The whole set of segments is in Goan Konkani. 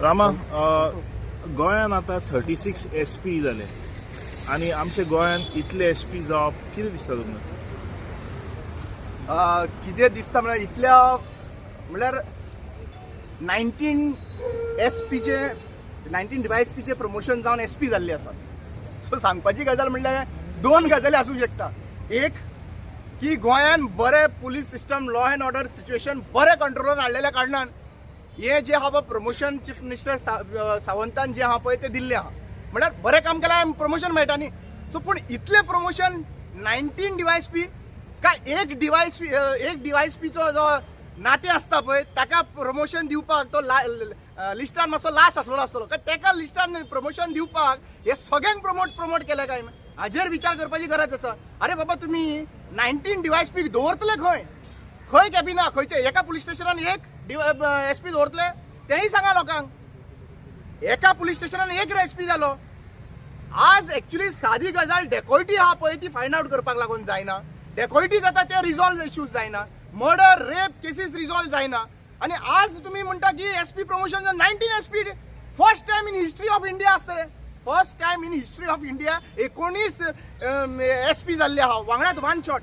रामा, गोंयान आतां 36 SP जाले आनी आमच्या गोंयान इतले SP जावप कितें दिसता तुमकां? कितें दिसता म्हळ्यार इतल्या म्हळ्यार 19 एसपीचे 19 डीवायएसपीचे प्रमोशन जावन SP जाल्ले आसा. सो सांगपाची गजाल म्हणल्यार दोन गजाली आसूंक शकता. एक की गोंयान बरें police system, law and order situation बरें कंट्रोलान हाडलेल्या कारणान हे जे आहा पळय प्रमोशन चीफ मिनिस्टर सावंतान जे आहा पळय ते दिल्ले आहा, म्हळ्यार बरें काम केल्यार प्रमोशन मेळटा न्ही. सो पूण इतलें प्रमोशन 19 डीवायएसपी काय एक डीवायएसपी, एक डीवायएसपीचो जो नातें आसता पळय ताका प्रमोशन दिवपाक तो लिस्टान मातसो लास्ट आसलेलो आसतलो, काय ताका लिस्टान प्रमोशन दिवपाक हे सगळ्यांक प्रमोट केले काय हाजेर विचार करपाची गरज आसा. अरे बाबा, तुमी 19 डीवायएसपी दवरतले खंय खंय कॅबिना खंयचे एका पुलीस स्टेशनान एक SP दवरतले तेंय सांगा लोकांक. एका पुलीस स्टेशनान एक SP जालो. आज एक्चुअली सादी गजाल डेकोयटी आहा पळय ती फायंड आवट करपाक लागून जायना. डेकोयटी जाता ते रिजॉल्व इश्यूज जायना, मर्डर रेप केसीस रिजॉल्व जायना. आनी आज तुमी म्हणटा की SP promotion 19 SP first time in history of India आसतलें. First time in history of India 19 SP जाल्ले आहा वांगडात वन शॉट.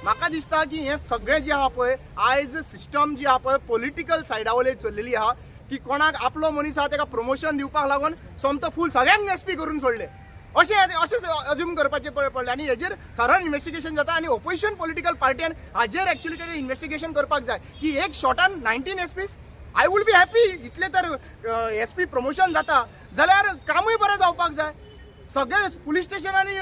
म्हाका दिसता की हें सगळें जें आहा पळय आयज सिस्टम जी आहा पळय पॉलिटिकल सायडा वयल्यान चल्लेली आहा की कोणाक आपलो मनीस आहा ताका प्रमोशन दिवपाक लागून सोमतो फूल सगळ्यांक SP करून सोडले अशें अशें अज्यूम करपाचें पडलें. आनी हेजेर थरण इन्वेस्टिगेशन जाता आनी ओपोजिशन पॉलिटिकल पार्टीन हाजेर एक्चुअली तेजेर इन्वेस्टिगेशन करपाक जाय की एक शॉटान 19 SPs. I will be happy इतले तर SP promotion जाता जाल्यार कामूय बरें जावपाक जाय. सगळे पुलीस स्टेशनांनी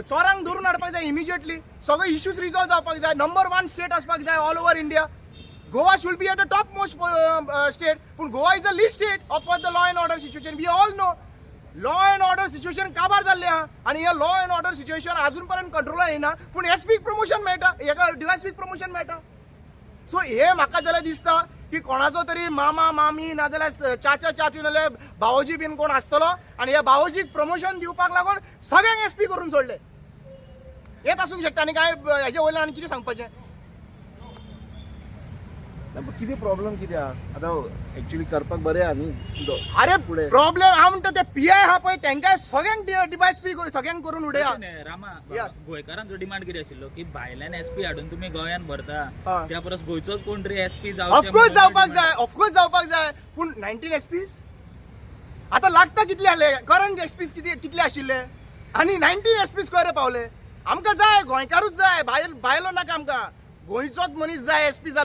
चोरांक धरून हाडपाक जाय इमिजिएटली, सगळे इश्यूज रिजॉल्व जावपाक जाय. नंबर 1 स्टेट आसपाक जाय all over India. Goa should be at the top most state, पूण Goa is a least state of for the law and order situation. We all know law and order situation काबार जाल्लें आहा आनी हे लॉ एंड ऑर्डर सिच्युएशन अजून पर्यंत कंट्रोलान येना, पूण एसपीक प्रमोशन मेळटा, एका डीवायएसपीक प्रमोशन मेळटा. सो हे म्हाका जाल्यार दिसता की कोणाचो तरी मामा मामी नाजाल्यार चाचा चाचू नाजाल्यार भावोजी बीन कोण आसतलो आनी ह्या भावोजीक प्रमोशन दिवपाक लागून सगळ्यांक SP करून सोडले. हेच आसूंक शकता आनी काय हेजे वयल्यान आनी कितें सांगपाचें. कितें प्रॉब्लम कितें आहा आतां एक्चुअली करपाक बरें आहा न्ही? अरे प्रॉब्लम हांव म्हणटा ते PI आहा पळय तांकां सगळ्यांक डीवायएसपी सगळ्यांक करून उडया. रामा, गोंयकारांचो डिमांड कितें आशिल्लो की भायल्यान SP हाडून तुमी गोंयान भरता त्या परस गोंयचोच कोण तरी SP जावचें. ऑफकोर्स जावपाक जाय, ऑफकोर्स जावपाक जाय. पूण 19 SPs आतां लागता कितले आसले, करंट SPs कितले आशिल्ले आनी 19 SPs खंय पावले. आमकां जाय गोंयकारूच जाय, भायलो नाका आमकां, गोंयचोच मनीस जाय SP.